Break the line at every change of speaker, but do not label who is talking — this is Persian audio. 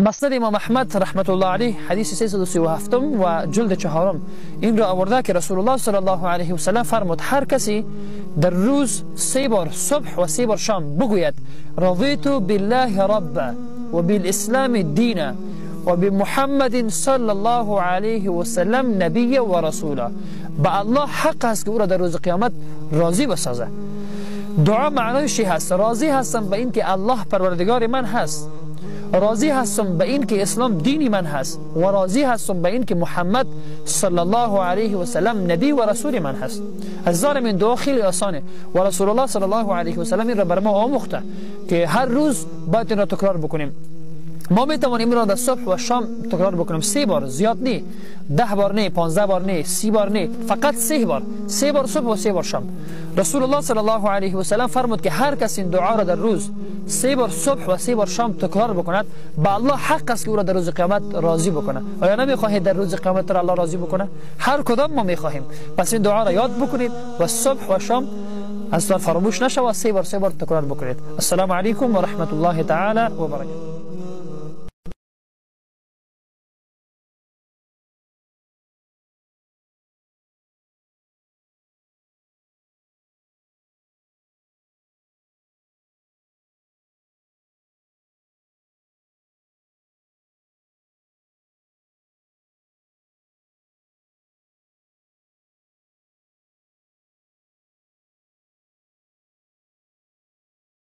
مسند امام احمد رحمت الله علیه حدیث 337 و جلد 4 این را آورده که رسول الله صلی الله علیه و سلم فرمود هر کسی در روز 3 بار صبح و 3 بار شام بگوید رضیت بالله ربا و بالاسلام دینا و بمحمد صلی الله علیه و سلم نبی و رسولا، به الله حق است که او را در روز قیامت راضی بسازه. دعا معنایش چی هست؟ راضی هستم به اینکه الله پروردگار من هست، راضی هستم به این که اسلام دینی من هست و راضی هستم به این که محمد صلی الله علیه و سلم نبی و رسول من هست. عزیزانم این دعا خیلی آسانه و رسول الله صلی الله علیه و سلم این را بر ما آموخته که هر روز باید این را تکرار بکنیم. ما می توانیم این را در صبح و شام تکرار بکنیم، 3 بار، زیاد نه، 10 بار نه، 15 بار نه، 30 بار نه، فقط 3 بار، 3 بار صبح و 3 بار شام. رسول الله صلی الله علیه و سلم فرمود که هر کس این دعا را در روز 3 بار صبح و 3 بار شام تکرار بکند، به الله حق است که او را در روز قیامت راضی بکنه. آیا نمیخواهید در روز قیامت را الله راضی بکنه؟ هر کدام ما میخواهیم. پس این دعا را یاد بکنید و صبح و شام اصلا فراموش نشود، 3 بار 3 بار تکرار بکنید. السلام علیکم و رحمت الله تعالی و برکاته.